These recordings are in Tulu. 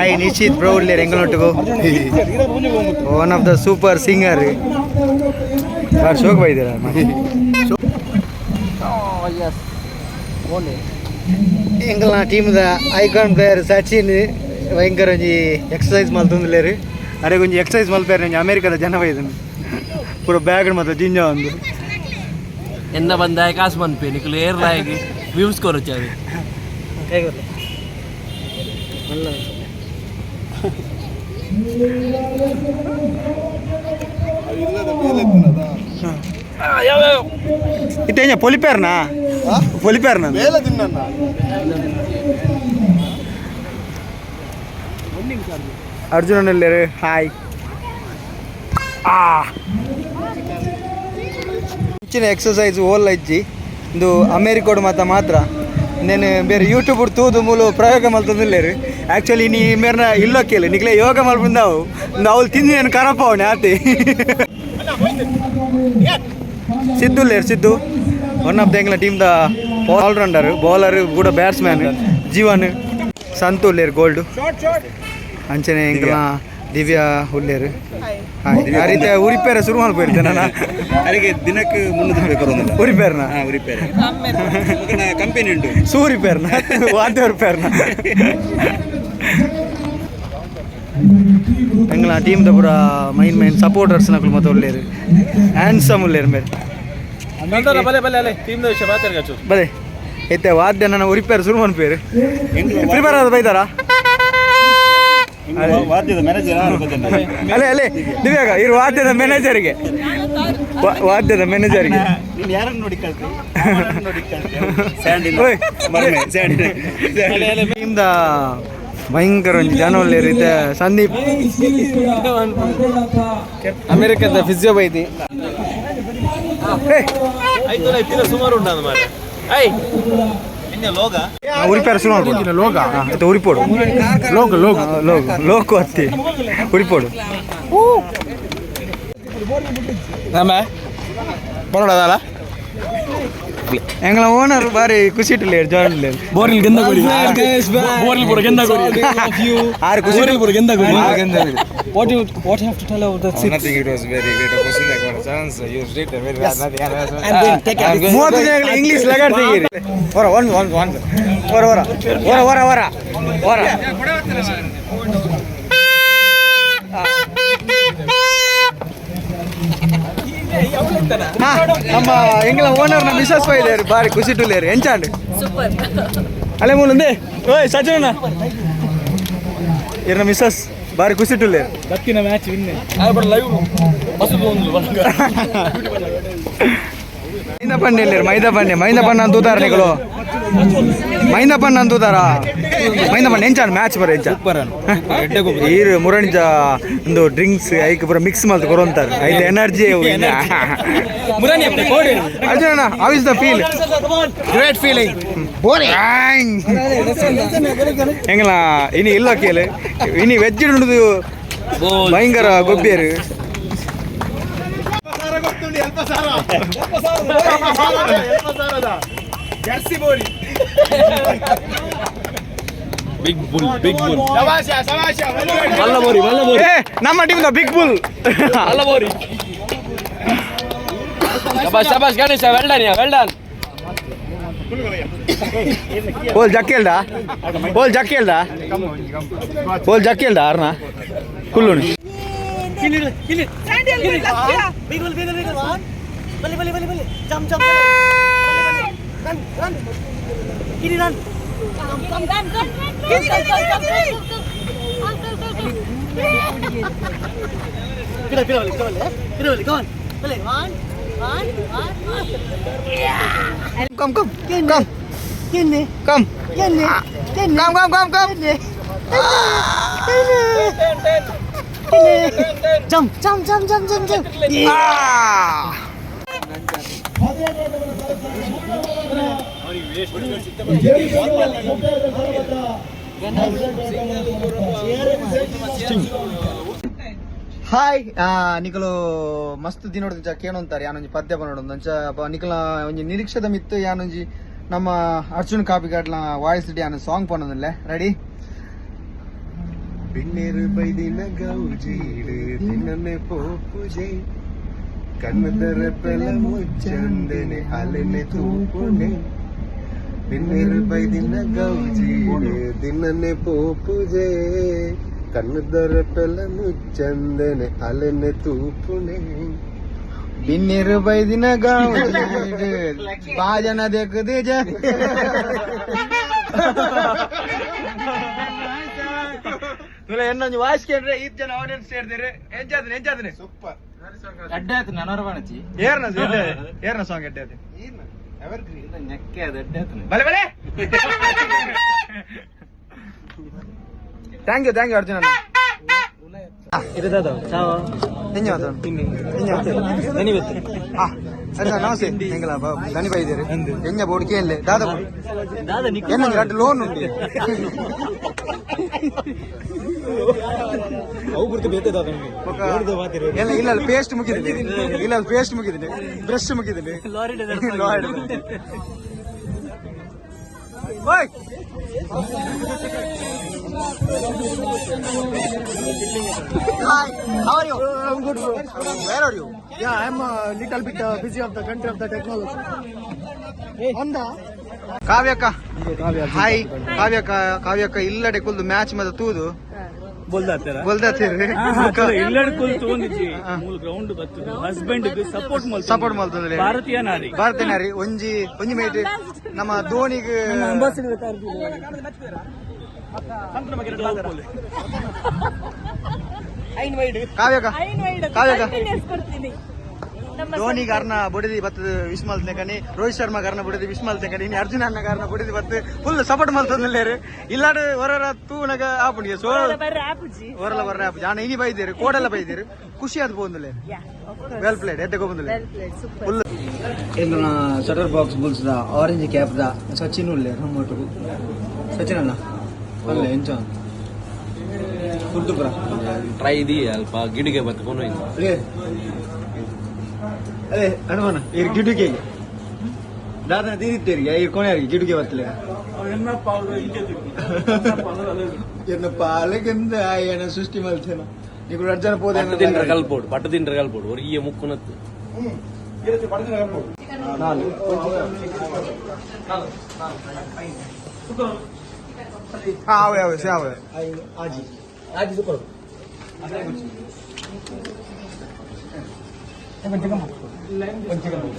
ಹಾಯ್ ನಿಶಿತ್ ಬ್ರೋ ಉಲ್ಲೇರ್ ಎಂಗಲೊಟ್ಟುಗು. One of the super singer. ಬಾರಿ ಶೋಕ್ ಬೈದಿರ. ಎಂಗಲ್ನ ಟೀಮ್ದ ಐಕಾನ್ ಪ್ಲೇಯರ್ ಸಚಿನ್ ಭಯಂಕರ ಒಂಜಿ ಎಕ್ಸಸೈಸ್ ಮಲ್ತೊಂದುಲ್ಲೆರ್. ಅರೆ ಒಂಜಿ ಎಕ್ಸಸೈಸ್ ಮಲ್ಪೆರ್ ಒಂಜಿ ಅಮೇರಿಕದ ಜನ ಬೈದನು ಪೂರ ಬ್ಯಾಗ್ ಮಾತ ಜಿಂಜ ಒಂದು. ಎನ್ನ ಬಂದಾಯ ಕಾಸು ಮನ್ಪೆ ನಿಕುಲು ಏರ್ಲಾಗಿ ವ್ಯೂಸ್ ಕೊರಚಾವೆ. ಇತ್ತೆ ಎಂಜ ಪೊಲಿಪೇರ್ನಾ ಪೊಲಿಪೇರ್ನ? ಬೇಲೆ ತಿನ್ನ. ಅರ್ಜುನಲ್ಲೇರು. ಹಾಯ್. ಆ ಇಂಚಿನ ಎಕ್ಸಸೈಸ್ ಓಲ್ಲ ಇಜ್ಜಿ. ಇಂದು ಅಮೇರಿಕೋಡು ಮಾತ ಮಾತ್ರ. నేను ಬೇರೆ ಯೂಟ್ಯೂಬ್ ತೂದು ಮೂಲು ಪ್ರಯೋಗ ಮಲ್ತೊಂದುಲ್ಲೆರ್. ಆ್ಯಕ್ಚುಲಿ ನೀ ಮೇರ್ನ ಇಲ್ಲೊಕ್ಕೆಲ್ ನಿಕ್ಲೆ ಯೋಗ ಮಲ್ಪುಂದಾವು. ಅವ್ಲು ತಿಂದು నేను ಕರಪವನೆ ಆತೆ. ಸಿದ್ದು ಉಲ್ಲೇರ್. ಸಿದ್ದು ಒನ್ ಆಫ್ the ಎಂಗ್ಲ ಟೀಮ್ the allrounder, bowler ಕೂಡ ಬ್ಯಾಟ್ಸ್ಮ್ಯಾನ್. ಜೀವನ್, ಸಂತು ಉಲ್ಲೇರ್ ಗೋಲ್ಡ್. ಅಂಚನೆ ಎಂಗ್ಲ ದಿವ್ಯಾ ಉಲ್ಲೇರ್. ಹಾಯ್. ಆ ರೀತಿ ಉರಿಪೇರ ಶುರು ಮಲ್ಪೇರ್ತೆ ನಾನು. ಅರೆಗೆ ದಿನಕ್ಕೆ 300 ರೂಪಾಯಿ ಕೊಡೋದಿಲ್ಲ. ಉರಿಪೇರ್ನ? ಹಾಂ, ಉರಿಪೇರೆ ಕಂಪೆನಿ ಉಂಟು. ಸೂರಿಪೇರ್ನ ವಾದ್ಯ ಉರಿಪೇರ್ನ. ಎಂಗ್ಲ ಟೀಮ್ ದ ಪೂರ ಮೈನ್ ಮೈನ್ ಸಪೋರ್ಟರ್ಸ್ ನಕಲು ಮತ ಉಲ್ಲೇರು. ಹ್ಯಾಂಡ್ಸಮ್ ಉಲ್ಲೇರು ಮೇರೆ. ಬಲೆ ಬಲೆ ಅಲೆ ಟೀಮ್ the ವಿಷಯ ಮಾತಾಡ್ಗಚ್ಚು. ಬಲೆ ಇತ್ತೆ ವಾದ್ಯ ನನ್ನ ಉರಿಪೇರ್ ಶುರು ಮನ್ಪೇರು. ಪ್ರಿಪೇರ್ ಆದ ಬೈದಾರಾ? ವಾದ್ಯದ ಮ್ಯಾನೇಜರ್. ಅಲ್ಲೇ ಅಲ್ಲೇ ದಿವ್ಯಾಗ ಇರು. ವಾದ್ಯದ ಮ್ಯಾನೇಜರ್ಗೆ, ವಾದ್ಯದ ಮ್ಯಾನೇಜರ್ಗೆ. ನೀನು ಯಾರನ್ನು ನೋಡಿ ಕಲ್ತಿ? ನೋಡಿ ಕಲ್ತಿ ಸ್ಯಾಂಡಿಲ್. ಓಯ್. ಮರ್ಮೆ ಸ್ಯಾಂಡಿಲ್. ಟೀಮ್ದ ಭಯಂಕರ ಒಂಜಿ ಜನ ಉಲ್ಲೇರು. ಇತ್ತೆ ಸಂದೀಪ್. ಅಮೆರಿಕದ ಫಿಸಿಯೋ ಬೈದಿ. ಏ. ಆಯ್ತು, ಸುಮಾರು ಉಂಟು ಮಾರೆ. I. ಉರಿಪೇರ ಶುರು ಮಾಡ್ಬೋದು ಲೋಗ. ಇತ್ತೆ ಉರಿಪೋಡು. ಲೋಗ ಲೋಗ. ಲೋಕು ಲೋಕು ಅತ್ತಿ ಉರಿಪೋಡು. ನಮ್ಮ ಬರೋಡದಲ್ಲ. ಎಂಗ್ಲ ಓನರ್ ಬಾರಿ ಖುಷಿ ಇಟ್ಟಿಲ್ಲ, ಜಾಯಿನ್. ಬೋರ್ಲ್ ಗೆಂದ ಕೊಡಿ, ಬೋರ್ಲ್ ಪೂರ ಗೆಂದ ಕೊಡಿ. ಆರು ಖುಷಿ. ಪೂರ ಗೆಂದ ಕೊಡಿ. What you have to tell about the city? Nothing, it was very great opportunity. I got a chance. I used it very well. Nothing. I'm going 30 ಜನಗಳ ಇಂಗ್ಲೀಷ್ ಲಗಾಡ್ ತೆಗೀರಿ. ಹೊರ ಒಂದು ಒಂದು ಒಂದು ಹೊರ ಹೊರ ಹೊರ ಹೊರ ಹೊರ ಹೊರ. ಹಾ, ನಮ್ಮ ಎಂಗ್ಲ ಓನರ್ನ ಮಿಸಸ್ ಬೈಲೇರು. ಬಾರಿ ಖುಷಿ ಟುಲ್ಲೇರು. ಎಂಚಾಂಡ್? ಸೂಪರ್. ಅಲ್ಲೇ ಮೂಲಂದೆ. ಓಯ್ ಸಚಿನ, ಇರ್ನ ಮಿಸಸ್ ಬಾರಿ ಖುಷಿ ಟುಲ್ಲೇರು. ದಕ್ಕಿನ ಮ್ಯಾಚ್ ವಿನ್. ಲೈವ್ ಬಸ್ಸು ಒಂದು. ಮೈದಾ ಪಂಡೆ ಇಲ್ಲೇರು. ಮೈದಾ ಪಂಡೆ, ಮೈದಾ ಪಣ್ಣ ಅಂತ ತೂತಾರ ನಿಕಲು. ಮೈದಾ ಪಣ್ಣ ಅಂತ ತೂತಾರ. ಮೈದಾ ಪಣ್ಣ ಎಂಚಾಂಡ್ ಮ್ಯಾಚ್ ಬರ ಎಂಚ? ಈರು ಮುರಣಿಜ ಒಂದು ಡ್ರಿಂಕ್ಸ್ ಐಕ್ ಪೂರ ಮಿಕ್ಸ್ ಮಲ್ತ್ ಕೊರೊಂತಾರೆ. ಐತೆ energy. Arjuna, how is the feel? Great feeling. ಎಂಗಲ ಇನಿ ಇಲ್ಲ ಕೇಳು. ಇನಿ ವೆಜ್ ಉಂಡುದು ಭಯಂಕರ ಗೊಬ್ಬಿಯರು. ಬಿಗ್ ಬುಲ್, ಬಿಗ್ ಬುಲ್ ಮಲ್ಲ ಬೋರಿ, ಮಲ್ಲ ಬೋರಿ. ಏ, ನಮ್ಮ ಟೀಮ್ ಬಿಗ್ ಬುಲ್. ಮಲ್ಲ ಬೋರಿ. ಶಬಾಷ್ ಶಬಾಷ್ Ganesha, well done, well done. ಓಲ್ ಜಕ್ಕೇಲ್ದ, ಓಲ್ ಜಕ್ಕೇಲ್ದ, ಓಲ್ ಜಕ್ಕೇಲ್ದ ಅರ್ನ ಕುಲ್ಲುಣಿ. ಬಲಿ ಬಲಿ ಬಲಿ ಬಲಿ, jump jump, run run, Kiri run. Run, run, run, run, run. ಪಿರ ಪಿರ ಬಲಿ ಪಿರ ಬಲಿ ಪಿರ ಬಲಿ ಕಮಾನ್ ಬಲಿ one one one. Come come come. ಕೆನ್ನೆ. ಕಮ್. ಕೆನ್ನೆ ಕೆನ್ನೆ. Come come come come. Jump jump jump jump jump jump. Hi ನಿಕಲು ಮಸ್ತ್ ದಿನೊಡ್ದು ಕೇಣೊಂತಾರೆ ಯಾನೊಂಜಿ ಪದ್ಯ ಪನೊಡು ಅಂಚ ನಿಕಲ ಒಂಜಿ ನಿರೀಕ್ಷೆದ ಮಿತ್ತು ಯಾನೊಂಜಿ ನಮ್ಮ ಅರ್ಜುನ್ ಕಾಪಿಕಾಡ್ಲ ವಾಯ್ಸ್ ಯಾನ್ ಸಾಂಗ್ ಪನೊಂದಿಲ್ಲ. ರೆಡಿ? ಬಿಣ್ಣೇರು ಬೈದಿನ ಗೌಜೀಡು ದಿನನೆ ಪೋಪುಜೆ ಕಣ್ಣದರ ಪೆಲ ಮುಚ್ಚಂದನೆ ಅಲೆನೆ ತೂಪುಣೆ ಬಿಣ್ಣೇರು ಬೈದಿನ ಗೌಜೀಡು ದಿನನೆ ಪೋಪುಜೆ ಕಣ್ಣದರ ಪೆಲ ಮುಚ್ಚಂದನೆ ಅಲೆನೆ ತೂಪುಣೆ ಬಿನ್ನಿರು ಬೈದಿನ ಗೌಜೀಡು ಬಾಜನ ದೇಕದೆ ಜ ಎನ್ನೊಂಜಿ ವಾಯ್ಸ್ ಕೇಳ್ರೆ ಈತ್ ಜನ ಆಡಿಯನ್ಸ್ ಸೇರ್ದಿರಿ ಎಂಚಾದನೆ ಎಂಚಾದನೆ ಸೂಪರ್ ಅಡ್ಡ ಆಯ್ತು ನನರವಣಚಿ ಏರ್ನ ಏರ್ನ ಸಾಂಗ್ ಎಡ್ಡೆ ಆಯ್ತು ಎವರ್ ಗ್ರೀನ್ ನೆಕ್ಕೆ ಅದು ಅಡ್ಡ ಆಯ್ತು ಬಲೆ ಬಲೆ thank you thank you Arjuna namaste ಎಂಗಲ ದನಿ ಬೈದೇರು ಎಂಜ ಬೋರ್ಡ್ ಕೇಳಲೆ ದಾದ ಎನ್ನ ರಡ್ಡು ಲೋನ್ ಉಂಟು ಇಲ್ಲ ಇಲ್ಲ ಪೇಸ್ಟ್ ಮುಗಿದಿದೆ ಇಲ್ಲ ಪೇಸ್ಟ್ ಮುಗಿದಿದೆ ಬ್ರಷ್ ಮುಗಿದಿದೆ ಲಾರಿ ಓಯ್ Hi, how are you? I'm good, bro. Where are you? Yeah, I'm a little bit busy of the country of the technology. On the ಕಾವ್ಯಕ್ಕ hi ಕಾವ್ಯಕ್ಕ ಕಾವ್ಯಕ್ಕ ಇಲ್ಲಡೆ ಕುಲ್ದು ಮ್ಯಾಚ್ ಮತ್ತೆ ತೂದು ಬೊಲ್ದಾತೀರಿ ಇಲ್ಲಡೆ ಕುಲ್ತು ಒಂದಿಜ್ಜಿ ಮೂಲ ಗ್ರೌಂಡ್ ಬರ್ತದೆ ಹಸ್ಬೆಂಡ್ ಸಪೋರ್ಟ್ ಮಲ್ತು ಸಪೋರ್ಟ್ ಮಲ್ತಂದ್ರೆ ಭಾರತೀಯ ನಾರಿ ಭಾರತೀಯ ನಾರಿ ಒಂಜಿ ಒಂಜಿ ಮೇಟ್ ನಮ್ಮ ಧೋನಿಗ್ ಕಾವ್ಯಕ್ಕ ಕಾವ್ಯಕ್ಕ ಕೊಡ್ತೀನಿ ನಮ್ಮ ಧೋನಿ ಕಾರ್ನ ಬೊಡಿದಿ ಬತ್ತದ ವಿಶ್ ಮಲ್ತನೆ ಕಣಿ ರೋಹಿತ್ ಶರ್ಮಾ ಕಾರ್ನ ಬೊಡಿದಿ ವಿಶ್ ಮಲ್ತನೆ ಕಣಿ ಇನ್ನು ಅರ್ಜುನ್ ಅಣ್ಣ ಕಾರ್ನ ಬೊಡಿದಿ ಬತ್ತು ಫುಲ್ ಸಪೋರ್ಟ್ ಮಲ್ತಂದಲ್ಲೇರು ಇಲ್ಲಾಡು ಹೊರರ ತೂನಗ ಆಪುಣಿಗೆ ಸೋ ಬರ್ರ ಆಪುಜಿ ಹೊರಲ ಬರ್ರ ಆಪು ಜಾನ ಇನಿ ಬೈದೇರು ಕೋಡೆಲ್ಲ ಬೈದೇರು ಖುಷಿ ಆದ್ ಪೋಂದುಲೆ ಯಾ ವೆಲ್ ಪ್ಲೇಡ್ ಎಡ್ಡೆ ಗೋಬಂದುಲೆ ವೆಲ್ ಪ್ಲೇಡ್ ಸೂಪರ್ ಫುಲ್ ಎಂದನ shutter box Bulls the orange cap the Sachin ಉಲ್ಲೆ ನಮ್ಮೊಟ್ಟಿಗೆ ಸಚಿನ್ ಅಣ್ಣ ಅಲ್ಲ ಎಂಚ ಫುಡ್ ಬ್ರಾ ಟ್ರೈ the ಅಲ್ಪ ಗಿಡಿಗೆ ಬತ್ತು ಕೊನು ಅದೇ ಅದೇ ಅನುಮಾನ ಇರ್ ಗಿಡುಗೆ ದಾದನ ತೀರಿತ್ತೇರಿಗೆ ಇರ್ ಕೊನೆ ಗಿಡುಗೆ ಬತ್ತಲೆ ಎನ್ನ ಪಾಲಕಿಂದ ಏನ ಸೃಷ್ಟಿ ಮಲ್ತೇನ ನೀಕು ಅರ್ಜನ ಪೋದೆ ಪಟ್ಟು ತಿಂಡ್ರೆ ಕಲ್ಪೋಡು ಪಟ್ಟು ತಿಂಡ್ರೆ ಕಲ್ಪೋಡು ಒರಿಯ ಮುಕ್ಕುನತ್ತು ನಾಲ್ ಆವೆ ಆವೆ ಆವೆ ಆಜಿ ಆಜಿ ಸೂಪರ್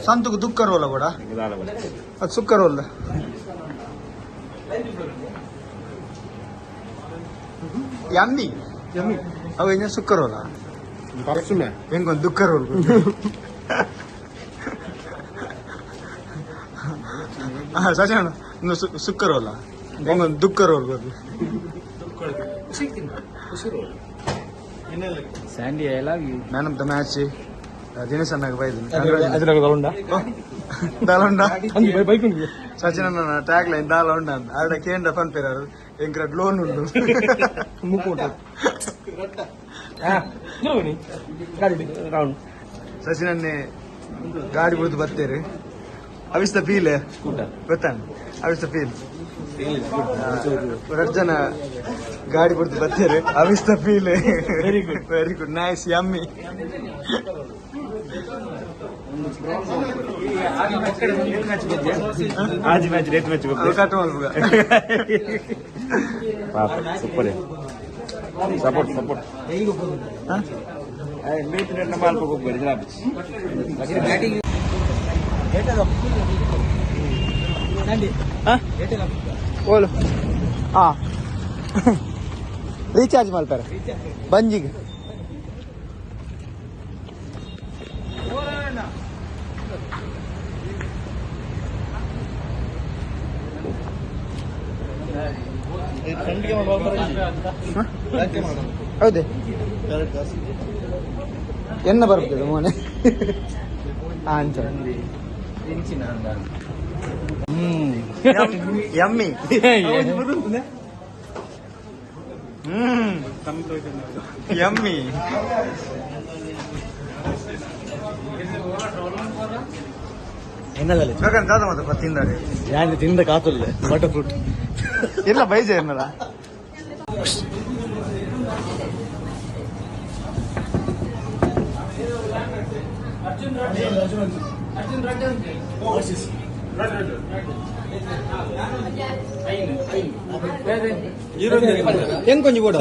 ಸಂತುకు ದುಕ್ಕ ರೋಲ ಕೂಡ ಅದು ಸುಕ್ಕ ರೋಲ್ ಯಮ್ಮಿ ಯಮ್ಮಿ ಅವು ಇನ್ನ ಸುಕ್ಕ ರೋಲ ಪರ್ಸುಮೆ ಹೆಂಗೊಂದು ದುಕ್ಕ ರೋಲ್ ಸಚಿನ್ ಇನ್ನು ಸುಕ್ಕ ರೋಲ ಹೆಂಗೊಂದು ದುಕ್ಕ ರೋಲ್ ಬರೋದು Sandy I love you man of the match Dinesh ಅಣ್ಣಗೆ ಬೈದಿನಿ ದಾಲ ಉಂಡ ಬೈಕ್ ಉಂಟು ಸಚಿನ್ ಅಣ್ಣ ಟ್ಯಾಗ್ ಲೈನ್ ದಾಲ ಉಂಡ ಅಂತ ಆಡ ಕೇಂದ್ರ ಫನ್ ಪೇರಾರು ಎಂಕ್ರ ಲೋನ್ ಉಂಡು ರೌಂಡ್ ಸಚಿನ್ ಅನ್ನೆ ಗಾಡಿ ಬಿಡ್ದು ಬರ್ತೇರು ಅವಿಸ್ the feel ಗೊತ್ತಾನ ಅವಿಸ್ the feel ಎರಡು ಜನ ಗಾಡಿ ಬಿಡ್ದು ಬರ್ತಾರೆ ಅವಿಸ್ the feel very good very good nice yummy ಆಜಿ match rate match cut ಮಲ್ಪುಗ ಪಾಪ ಸೂಪರ್ ಸಪೋರ್ಟ್ ಸಪೋರ್ಟ್ ನಮ್ಮ ಅಲ್ಪ ಹೋಗ್ಬೇಡಿ ಓಲು ಹಾ ರೀಚಾರ್ಜ್ ಮಲ್ಪಾರೆ ಬಂಜಿಗೆ ಹೌದೇ ಎನ್ನ ಬರ್ತದೆ ಮೋನೆ ಅಂಚ ಯಮ್ಮಿ ಯಮ್ಮಿ എന്നതല്ലേ ದಾದ ಮತ್ತೆ ತಿಂದಾರೆ ഞാൻ തിന്ന കാത്തല്ലേ ബട്ടർ ഫ്രൂട്ട് ಇಲ್ಲ ಬೈಜೆ ಏನಲ್ಲ ಹೆಂಗ್ ಕೊಂಚ ಬೋಡ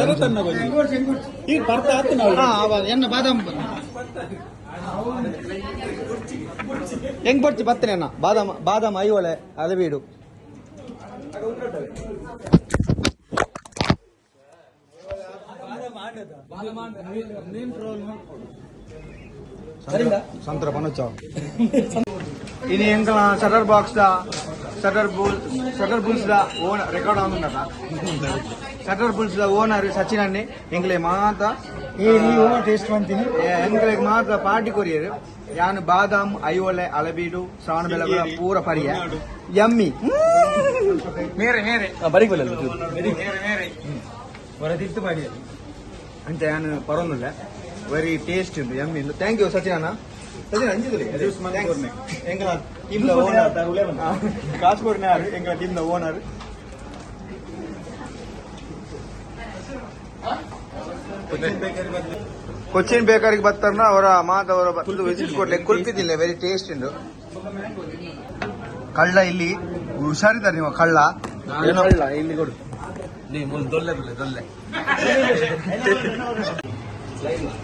ಎನ್ನ ಬಾದಾಮ್ ಹೆಂಗ್ ಬರ್ಚಿ ಬತ್ತನೆ ಅಣ್ಣ ಬಾದಾಮ್ ಬಾದಾಮ್ ಐವಳೆ ಅಲಬೀಡು ಸಂತರ ಪನೋಚಾವ್ ಇನಿ ಎಂಕಲ shutter box the shutter bull shutter bulls the owner record ಆಗುಂಡట shutter bulls the owner Sachin ಅಣ್ಣೆ ಎಂಕ್ಲೆ ಮಾತ ಟೇಸ್ಟ್ ಮಾಡ್ತೀನಿ. ಎಂಕ್ಲೆ ಮಾತ ಪಾರ್ಟಿ ಕೊರಿಯರ್ ಯಾನು ಬಾದಾಮ್ ಐಹೊಳೆ ಅಲಬೀಡು ಶ್ರವಣಬೆಳಗೊಳ ಪೂರ ಪರಿಯ ಯಮ್ಮಿ. ಮೇರೆ ಮೇರೆ ಬರೀ ಬಲ್ಲ. ಅಂಚ ಯಾನು ಪರೊಂದುಲ್ಲ ವೆರಿ ಟೇಸ್ಟ್ ಉಂಟು ಯಮ್ಮಿ ಉಂಟು. Thank you Sachin ಅಣ್ಣ. ಸಚಿನ್ ಅಂಜಿದ್ರೆ ಎಂಕಲ ಟೀಮ್ ದ ಓನರ್ ಕಾಸು ಯಾರು ಎಂಕಲ ಟೀಮ್ ದ ಓನರ್. ಕೊಚ್ಚಿನ್ ಬೇಕರಿಗೆ ಬರ್ತಾರನ ಅವರ ಮಾತ ಅವರ ಬಂದು ವಿಸಿಟ್ ಕೊಡ್ಲಿ ಕುಲ್ಪಿದಿಲ್ಲ ವೆರಿ ಟೇಸ್ಟ್ ಉಂಟು. ಕಳ್ಳ ಇಲ್ಲಿ ಹುಷಾರಿದ್ದಾರೆ ನೀವು ಕಳ್ಳ ಏನೋ ಇಲ್ಲಿ ಕೊಡು. ನೀ ಮುಲ್ ದೊಲ್ಲೆ ಬಿಲ್ಲೆ ದೊಲ್ಲೆ.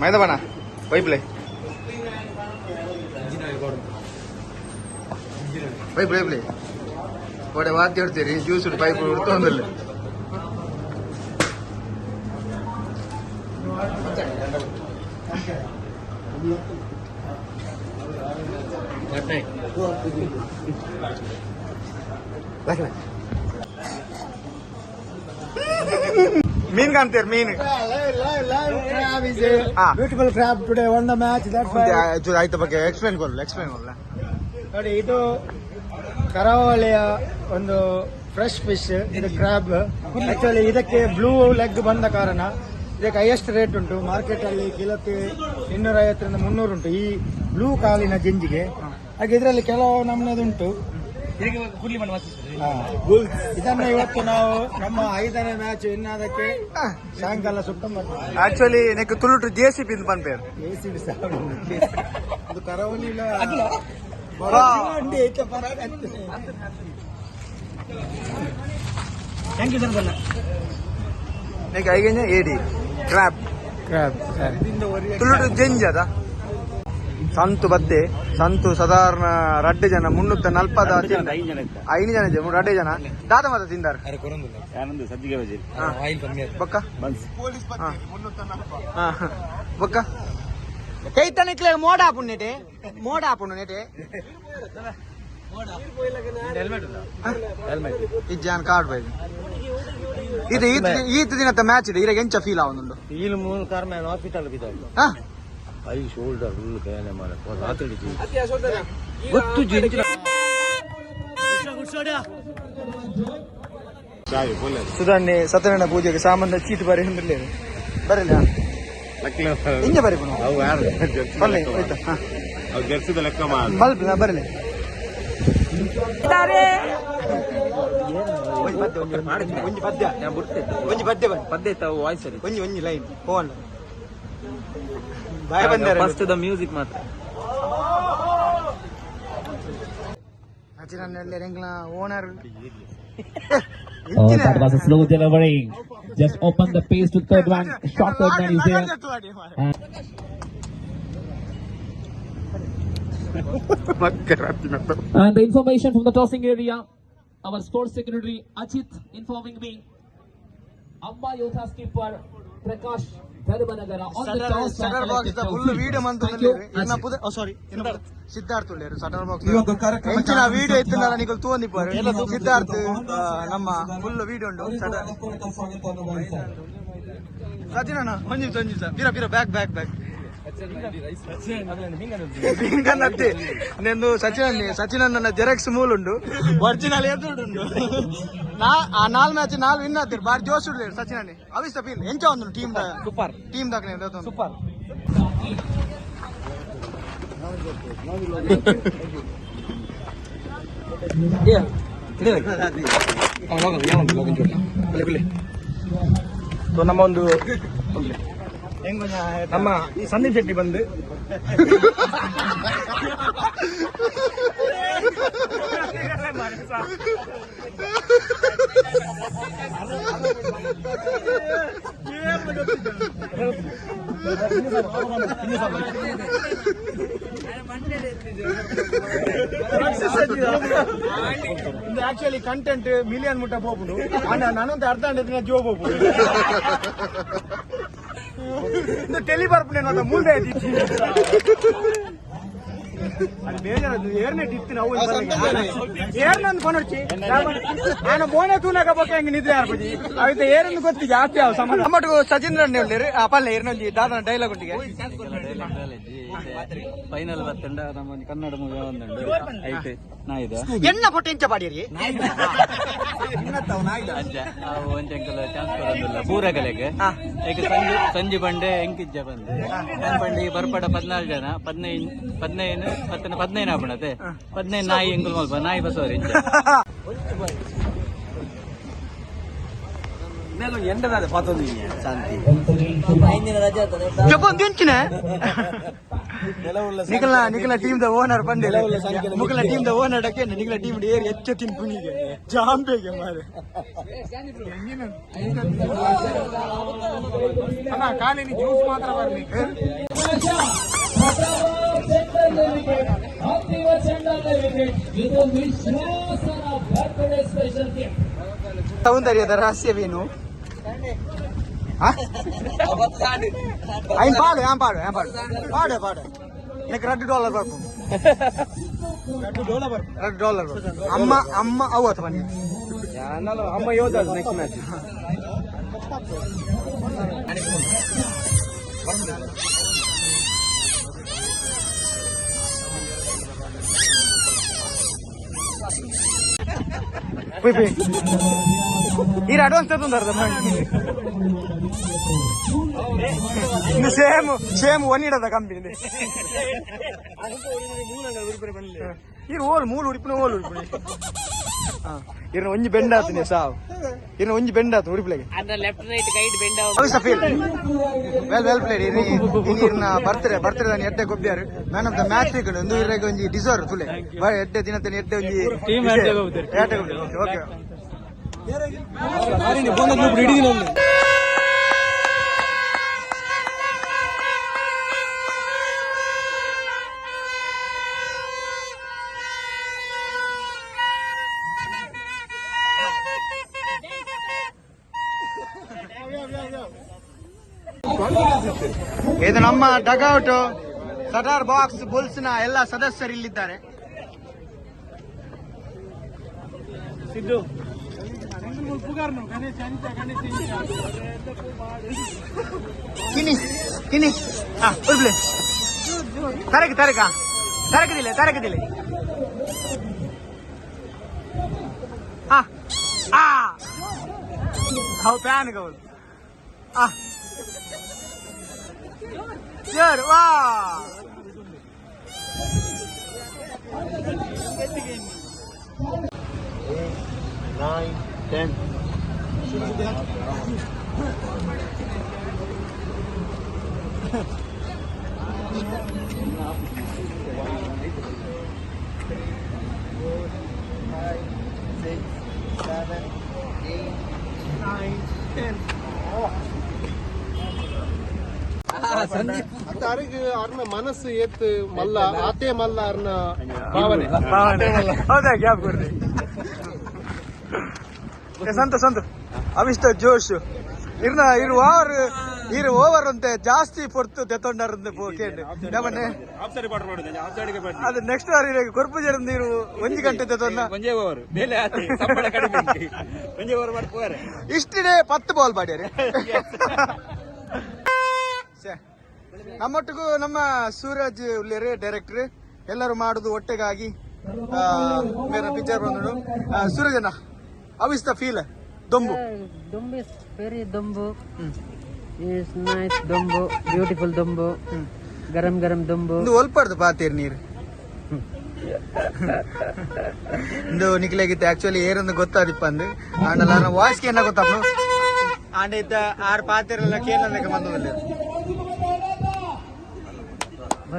ಮೈದಬಣ ಪೈಪ್ಲೆ ಪೈಪ್ ಪೈಪ್ಲೆ ಒಡೆ ವಾತಿ ಹೊಡ್ತೀರಿ ಜ್ಯೂಸ್ ಪೈಪ್ ಹೊಡ್ತೊಂದಿಲ್ಲ. ಮೀನ್ ಕಾಣ್ತೀರಿ ಮೀನು. Beautiful crab today won the match, that's why. ಆಯ್ತು ಬಗ್ಗೆ ಎಕ್ಸ್ಪ್ಲೇನ್ ಕೊಡಲ್ಲ ಎಕ್ಸ್ಪ್ಲೇನ್ ಕೊಡಲ್ಲ. ನೋಡಿ, ಇದು ಕರಾವಳಿಯ ಒಂದು ಫ್ರೆಶ್ ಫಿಶ್ ಇದು ಕ್ರಾಬ್. ಆಕ್ಚುಲಿ ಇದಕ್ಕೆ ಬ್ಲೂ ಲೆಗ್ ಬಂದ ಕಾರಣ ಇದಕ್ಕೆ ಹೈಯೆಸ್ಟ್ ರೇಟ್ ಉಂಟು ಮಾರ್ಕೆಟ್ ಅಲ್ಲಿ. ಕಿಲೋಕ್ಕೆ 250ರಿಂದ 300 ಉಂಟು ಈ ಬ್ಲೂ ಕಾಲಿನ ಜಿಂಜಿಗೆ. ಹಾಗೆ ಇದರಲ್ಲಿ ಕೆಲವು ನಮೂನೆದುಂಟು. ಹಾ. ಇದನ್ನು ಇವತ್ತು ನಾವು ನಮ್ಮ 5ನೇ ಮ್ಯಾಚ್ ಇನ್ನಾದಕ್ಕೆ ಸಾಯಂಕಾಲ ಸುಟ್ಟ ಮಾಡ್ತೀವಿ. ಆಕ್ಚುಲಿ ನೆಕ್ ತುಳುಟು ಜೆ ಸಿ ಪಿ ಪನ್ಪೇರು. ಇದು ಕರಾವಳಿ. Thank you sir. ನೆಕ್ ಐಗೆಂಜ ಏಡಿ ಕ್ರಾಬ್. ಕ್ರಾಬ್. ತುಳುಟು ಜಂಜ್ ಅದ ಸಂತು ಬತ್ತೆ ಸಂತು ಸಾಧಾರಣ ರಡ್ಡು ಜನ 340 ಐದು ಜನ ಇದ್ದೆ ರಡ್ಡು ಜನ ದಾದ ಮಾತ ತಿಂದಾರ. ಸಜ್ಜಿಗೆ ಬಜ್ಜಿ. ಬೊಕ್ಕ ಹಾ. ಬೊಕ್ಕ ಕೈತನಿಕ್ಲೆ ಮೋಡ ಆಪುಂಡು ನೆಟೆ ಮೋಡ ಆಪುಂಡು ನೆಟೆ ಇಜ್ಜಾನ್ ಕಾರ್ಡ್ ಬೈ ಇದು ಈತ ಈತ ದಿನದ ಮ್ಯಾಚ್ ಇದೆ ಇರಗೆ ಎಂಚ ಫೀಲ್ ಆವೊಂದುಂಡು. ಈಲು ಮೂರು ಕಾರ್ ಮೇಲೆ ಹಾಸ್ಪಿಟಲ್ ಬಿದ್ದಾಗಿ ಹಾ I shoulder full ಕೈಯನೆ ಮಾರ ರಾತ್ರಿ ಗೊತ್ತು ಜಿಂಜಿನ. ಸುಧಾನ್ನೆ ಸತ್ಯನಾರಾಯಣ ಪೂಜೆಗೆ ಸಾಮಾನ್ಯ ಚೀಟ್ ಬರಿ ಅಂದಿರ್ಲೇನು ಬರಲ್ಲ ಇಂಜ ಬರಿ ಪುನಃ ಅವು ಯಾರು ಬರಲಿ ಆಯ್ತಾ ಹಾ ಅವು ಜರ್ಸಿದ ಲೆಕ್ಕ ಮಾಡು. ಬಲ್ಪ್ ನಾ ಬರಲಿ ಒಂಜಿ ಪದ್ಯ ಒಂಜಿ ಪದ್ಯ ಒಂಜಿ ಪದ್ಯ ಬನ್ನಿ. ಪದ್ಯ ವಾಯ್ಸ್ ಸರಿ. ಒಂಜಿ ಒಂಜಿ ಲೈನ್ ಫೋನ್ ಬಾಯ್ ಬಂದಾರೆ. ಫಸ್ಟ್ the music ಮಾತ್ರ. ಎಂಗ್ಲ owner. Oh, that was a slow delivery. Just open the pace to third one. Short third man is there. And the information from the tossing area, our sports secretary Achit informing me, Amma Yotha skipper Prakash Dharmanagara on the toss. And shutter box elected to full field. Video Thank you, ಮಂತುಂದು Achit. ಪುದ ಸಾರಿ ಸಿದ್ಧಾರ್ಥ ಉಳ್ಳೇರು shutter box ಎಂಚಿನ ವಿಡಿಯೋ ಇತ್ತುಂಡಲ ನಿಕಲ್ ತೂವೊಂದಿಪ್ಪರು ಸಿದ್ಧಾರ್ಥ್ ನಮ್ಮ ಫುಲ್ ವಿಡಿಯೋ ಉಂಟು ಶಟರ್. ಸಚಿನ್ ಅಣ್ಣ ಒಂಜಿ ನಿಮಿಷ ಒಂಜಿ ನಿಮಿಷ ಬಿರ ಬಿರ ಬ್ಯಾಕ್ ಬ್ಯಾಕ್ ಬ್ಯಾಕ್ ಹಿಂಗನ್ನತ್ತೆ నేను ಸಚಿನ್ ಅಣ್ಣೆ ಸಚಿನ್ ಅಣ್ಣನ ಜೆರಾಕ್ಸ್ ಮೂಲ ಉಂಡು ಒರಿಜಿನಲ್ ಎದುರುಂಡು ನಾ ಆ ನಾಲ್ ಮ್ಯಾಚ್ ನಾಲ್ ವಿನ್ ಆತಿರ್ ಬಾರಿ ಜೋಶ್ ಉಳ್ಳೇರು ಸಚಿನ್ ಅಣ್ಣೆ ಅವಿಸ್ತ ಫೀಲ್ ಎಂಚ ಒಂದು ಟೀಮ್ the super. Team ದಾಖಲೆ ಸೂಪರ್. ಸೊ ನಮ್ಮ ಒಂದು ನಮ್ಮ ಸಂದೀಪ್ ಶೆಟ್ಟಿ ಬಂದು ಆಕ್ಚುಲಿ ಕಂಟೆಂಟ್ ಮಿಲಿಯನ್ ಮುಟ್ಟ ಹೋಗ್ಬಿಡು ನಾನೊಂದು ಅರ್ಧ ದಿನ ಜೋ ಹೋಗ್ಬಿಡು ಟೆಲಿ ಬರ್ಪುನೆ ಮುಂದೆ ಅದು ಬೇಜಾರದು ಏರ್ನೆಟ್ ಇತ್ತು ನಾವು ಏರ್ನಂದು ಕೊನೊಡ್ಚಿ ನಾನು ಬೋನೆ ತೂನಾಗ ಬೊಕ್ಕ ಹೆಂಗೆ ನಿದ್ರೆ ಆರ್ಪುಜಿ ಅವಿತ ಏರನ್ನು ಗೊತ್ತಿ ಜಾಸ್ತಿ ಅವು ಸಮಾನ ನಮ್ಮೊಟ್ಟಿಗೆ ಸಜಿಂದ್ರ ಹೇಳ್ರಿ ಆ ಪಲ್ಲೆ ಏರ್ನೊಂಜಿ ದಾದನ ಡೈಲಾಗ್ ಉಂಟಿಗೆ ಫೈನಲ್ ಬತ್ತಂಡ ನಮ್ಮ ಕನ್ನಡ ಮೂವಿ ಒಂದುಂಡು ಐತೆ ನಾಯಿದ ಎಣ್ಣ ಪೊಟ್ಟೆ ಇಂಚ ಪಾಡಿರಿ ಅಂಚ ಅವು ಒಂಚ ಎಂಕಲ್ ಚಾನ್ಸ್ ಕೊಡೋದಿಲ್ಲ ಪೂರಗಲೆಗೆ ಈಗ ಸಂಜೆ ಸಂಜೆ ಬಂಡೆ ಎಂಕಿಜ್ಜ ಬಂದೆ ನಾನು ಬಂಡೆ ಬರ್ಪಡ 14 ಜನ 15 15 ಪತ್ತನ 15 ಆಪಣತೆ 15 ನಾಯಿ ಎಂಕುಲ್ ಮಲ್ಪ ನಾಯಿ ಬಸವರಿ ಇಂಚ ಜಬ್ಬೊಂದು ಇಂಚಿನ ನಿಖಲ ನಿಖಲ ಟೀಮ್ the owner ಬಂದೆ ಮುಖಲ ಟೀಮ್ the owner ಡಕ್ಕೆ ನಿಖಲ ಟೀಮ್ ಏರ್ ಹೆಚ್ಚ ತಿನ್ಪುನಿಗೆ ಜಾಂಬೆಗೆ ಮಾರೆ ಅಣ್ಣ ಕಾಲಿನ ಜ್ಯೂಸ್ ಮಾತ್ರ ಬರಲಿ. ಅಂತಿಮ ಚೆಂಡಾದ ವಿಕೆಟ್. ಇದು ವಿಶ್ವಾಸನ ಬರ್ತ್ಡೇ ಸ್ಪೆಷಲ್ ಗಿಫ್ಟ್. ಸೌಂದರ್ಯದ ರಹಸ್ಯವೇನು? ಐನ್ ಪಾಡು ಏನ್ ಪಾಡು ಏನ್ ಪಾಡು ಪಾಡು ಪಾಡು எனக்கு ரெண்டு டாலರ್ ಬರ್ಪು ரெண்டு டாಲರ್ ಅಮ್ಮ ಅಮ್ಮ ಅವು ಅಥವಾ ಬನ್ನಿ ಅಮ್ಮ ಯೋಧ ನೆಕ್ಸ್ಟ್ ಮ್ಯಾಚ್. ಪುಯ್ ಪುಯ್ ಈರ ಅಡ್ವಾನ್ಸ್ ತಂದಾರ ಸೇಮ್ ಸೇಮ್ ಒನ್ ಇಡದ ಕಂಪನಿ ಇರು ಓಲ್ ಮೂಲು ಉಡಿಪಿನ ಓಲ್ ಉಡಿಪಿನ ಇರ್ನ ಒಂಜಿ ಬೆಂಡ್ ಆತನೆ ಸಾವು ಇರ್ನ ಒಂಜಿ ಬೆಂಡ್ ಆತು ಉಡಿಪಿಲೆಗೆ left right guide bend. Feel well well played. ಇರ್ನ ಬರ್ತಾರೆ ಬರ್ತಾರೆ ದಾನಿ ಎಡ್ಡೆ ಗೊಬ್ಬಿಯಾರು ಮ್ಯಾನ್ ಆಫ್ the match ಒಂದು ಇರ್ರೆಗ್ ಒಂಜಿ ಡಿಸರ್ವ್ ತುಲೆ ಎಡ್ಡೆ ದಿನತನ ಎಡ್ಡೆ ಒಂಜಿ Team ಎಡ್ಡೆ ಗೊಬ್ಬಿದಾರ್. ಎಡ್ಡೆ ಗೊಬ್ಬಿದಾರ್. ಓಕೆ ಇದು ನಮ್ಮ ಡಗೌಟ್ ಸಟಾರ್ ಬಾಕ್ಸ್ ಬುಲ್ಸ್ ನ ಎಲ್ಲ ಸದಸ್ಯರು ಇಲ್ಲಿದ್ದಾರೆ. ಸಿದ್ದು ಕಿನಿ ಕಿನಿ ಹಾ ಉರ್ಬ್ಲೆ ತರಕ ತರಕ ತರಕದಿಲ್ಲ ತರಕದಿಲ್ಲ ಹಾ ಆ how PAN ಗೌಲ್ ಆ ಸರ್ ವಾ ಮನಸ್ಸು ಏತ್ ಮಲ್ಲ ಆತೆ ಮಲ್ಲ ಅರ್ನ ಭಾವನೆ ಹೌದಾ ಗ್ಯಾಪ್ ಕೊಡ್ರಿ ಸಂತು ಸಂತು ಅವಿಷ್ಟ ಜೋಶ್ ಇರ್ನ ಇರು ಓವರ್ ಇರು ಓವರ್ ಅಂತೆ ಜಾಸ್ತಿ ಪೊರ್ತು ತೆತ್ತೊಂಡಾರಂತೆ ಕೇಂದ್ರ ನಮ್ಮನೆ ಅದು ನೆಕ್ಸ್ಟ್ ವಾರ ಇರ ಕೊರ್ಪು ಜರಂದು ಇರು ಒಂಜಿ ಗಂಟೆ ತೆತ್ತೊಂಡ ಒಂಜೇ ಓವರ್ ಬೇಲೆ ಆತೆ ಸಂಬಳ ಕಡಿಮೆ ಒಂಜೇ ಓವರ್ ಮಾಡ್ಕೋರೆ ಇಷ್ಟಿಡೆ 10 ಬಾಲ್ ಬಾಡ್ಯಾರೆ. ನಮ್ಮೊಟ್ಟಿಗೂ ನಮ್ಮ ಸೂರಜ್ ಉಲ್ಲೇರು ಡೈರೆಕ್ಟರ್ ಎಲ್ಲರೂ ಮಾಡುದು ಒಟ್ಟೆಗಾಗಿ ಬೇರೆ ಪಿಕ್ಚರ್ ಬಂದ್ರು. ಸೂರಜ್ ಅಣ್ಣ, how is the feel? ದೊಂಬು ದೊಂಬು is very ದೊಂಬು is nice ದೊಂಬು ಬ್ಯೂಟಿಫುಲ್ ದೊಂಬು ಗರಂ ಗರಂ ದೊಂಬು. ಒಂದು ಒಲ್ಪಡ್ದು ಪಾತೀರ್ ನೀರು ಇಂದು ನಿಕ್ಲೆಗಿತ್ತು ಆಕ್ಚುಲಿ ಏರೊಂದು ಗೊತ್ತಾದಿಪ್ಪ ಅಂದು ಆಂಡಲ ವಾಯ್ಸ್ಗೆ ಏನ ಗೊತ್ತಾಪ್ನು ಆಂಡ ಇತ್ತ ಆರು ಪಾತಿರಲ್ಲ ಕೇನಲ್ಲ ಬಂದದಲ್ಲಿ.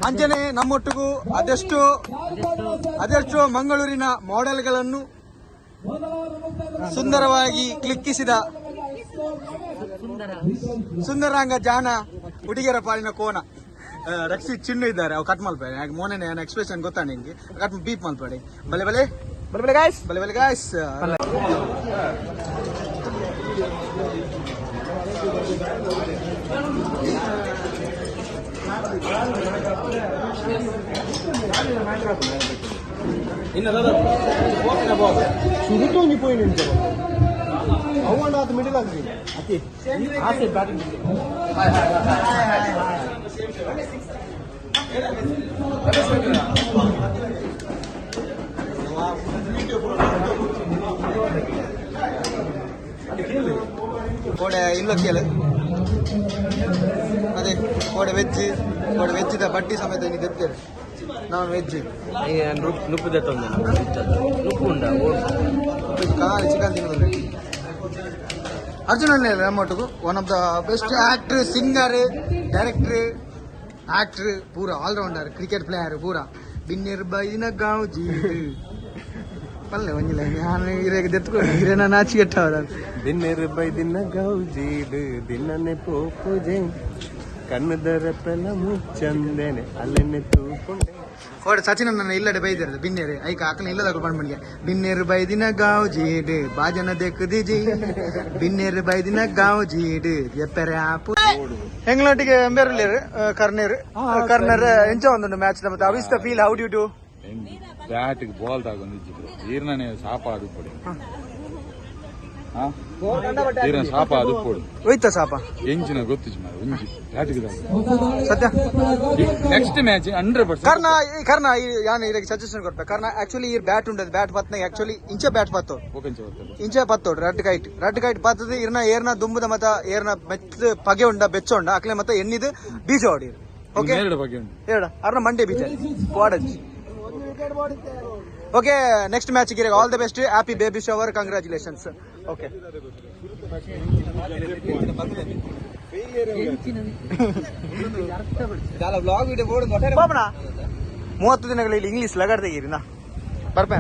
ಅಂಚನೆ ನಮ್ಮೊಟ್ಟಿಗೂ ಅದೆಷ್ಟು ಅದೆಷ್ಟು ಮಂಗಳೂರಿನ ಮಾಡೆಲ್ಗಳನ್ನು ಸುಂದರವಾಗಿ ಕ್ಲಿಕ್ಕಿಸಿದ ಸುಂದರಾಂಗ ಜಾನ ಹುಡುಗಿಯರ ಪಾಲಿನ ಕೋನ ರಕ್ಷಿತ್ ಚಿನ್ನು ಇದ್ದಾರೆ. ಅವು ಕಟ್ ಮಲ್ಪೆ ಯಾಕೆ ಮೋನೆ ಎಕ್ಸ್ಪ್ರೆಷನ್ ಗೊತ್ತಾ ನಿಂಗೆ? ಕಟ್ ಬೀಪ್ ಮಲ್ಪಡಿ. ಬಲೆ ಬಲೆ ಬಲೆ ಬಲೆ ಗಾಯ್ಸ್, ಬಲೆ ಬಲೆ ಗಾಯ್ಸ್. ಸುರುತೊಂಜಿ ಪೋಯಿನ ಅವಣ್ಣ ಅದು ಮಿಡಿಲ್ ಆಗ್ತದೆ ಅತಿ ಆಸೆ ಬ್ಯಾಟಿಂಗ್. ಕೋಡೆ ಇಲ್ಲ ಕೇಳು. ಅದೇ ಕೋಡೆ ವೆಜ್, ಕೋಡೆ ವೆಜ್ದ ಬಡ್ಡಿ ಸಮೇತ ಇನ್ನು ದೆತ್ತೇವೆ. ನಾನ್ ವೆಜ್ ನುಪ್ಪು ದೆತ್ತೊಂದು ನುಪ್ಪು ಉಂಡ. ಖಾಲಿ ಚಿಕನ್ ತಿನ್ನೋದು. ಅರ್ಜುನ್ ಅಣ್ಣ ನಮ್ಮೊಟ್ಟಿಗೂ one of the best actor, singer, director, actor, ಪೂರ ಆಲ್ರೌಂಡರ್, ಕ್ರಿಕೆಟ್ ಪ್ಲೇಯರ್ ಪೂರ. ಬಿನ್ನಿರ್ ಬೈನ ಗಾಂವ್ ಜೀಡ್ ಪಲ್ಲೆ ಒಂಜಿಲ್ಲ ನಾನು ಇರೇಗ ದೆತ್ಕೊಂಡು ಹಿರೇನ ನಾಚಿಗೆಟ್ಟವ. ದಿನ್ನೆರ್ ಬೈದಿನ ಗೌಜೀಡು ದಿನನೆ ಪೋಪುಜೆ ಕಣ್ಣದರ ಪೆಲ ಮುಚ್ಚಂದೆನೆ ಅಲ್ಲೆನೆ ತೂಪುಂಡೆ. ಕೋಡೆ ಸಚಿನ್ ನನ್ನ ಇಲ್ಲಡೆ ಬೈದಿರೋದು ಬಿನ್ನೇರು ಐಕ ಅಕ್ಕನ ಇಲ್ಲದ ಬಂದ್ಬಂಡಿಗೆ. ಬಿನ್ನೇರು ಬೈದಿನ ಗಾಂವ್ ಜೀಡ್ ಬಾಜನ ದೇಕುದಿಜಿ ಬಿನ್ನೇರು ಬೈದಿನ ಗಾಂವ್ ಜೀಡ್ ಎಪ್ಪೆರೆ ಆಪು. ಎಂಗ್ಲೋಟಿಗೆ ಎಂಬೇರುಲ್ಲೇರು ಕರ್ನೇರು ಕರ್ನರ್ ಎಂಚ ಒಂದುಂಡು ಮ್ಯಾಚ್ ಮತ್ತೆ how is the feel, how do do? ಬ್ಯಾಟಿಗೆ ಬಾಲ್ ತಾಗೊಂದಿಜ್ಜಿದ್ರು ಈರ್ನನೆ ಸಾಪ ಅದು ಪೊಡಿ. ಈರನ ಸಾಪ ಅದು ಪೊಡಿ. ಹೋಯ್ತ ಸಾಪ. ಎಂಚಿನ ಗೊತ್ತಿಜ್ ಮಾರ್ರೆ, ಒಂಜಿ ಬ್ಯಾಟಿಗೆ ಸತ್ಯ. Next match 100%. Karna Karna ಯಾನ್ ಇರಗೆ ಸಜೆಷನ್ ಕೊಡ್ಪೆ. ಕರ್ಣ ಆಕ್ಚುಲಿ ಈ ಬ್ಯಾಟ್ ಉಂಡದು ಬ್ಯಾಟ್ ಪತ್ನ ಆಕ್ಚುಲಿ ಇಂಚ ಬ್ಯಾಟ್ ಪತ್ತೋ ಇಂಚ ಪತ್ತೋಡು ರಡ್ಡ್ ಕೈಟ್ ರಡ್ಡ್ ಕೈಟ್ ಪತ್ತದು ಇರ್ನ ಏರ್ನ ದುಂಬುದ ಮತ ಏರ್ನ ಮೆತ್ತ ಪಗೆ ಉಂಡ ಬೆಚ್ಚ ಉಂಡ ಅಕ್ಲೆ ಮತ್ತ ಎಣ್ಣಿದು ಬೀಜ ಹೊಡಿ. ಓಕೆ ಎರಡು ಬಗ್ಗೆ ಉಂಟು. ಹೇಳ ಅರ್ನ ಮಂಡೆ ಬೀಜ ವಾಡಜ್. ಓಕೆ ನೆಕ್ಸ್ಟ್ ಮ್ಯಾಚ್ ಗಿರೆ all the best, happy baby shower, congratulations. Okay ಪಾಪಣ 30 ದಿನಗಳಲ್ಲಿ ಇಂಗ್ಲೀಷ್ ಲಗಾಡ್ದೆ ನಾ ಬರ್ಪೆ.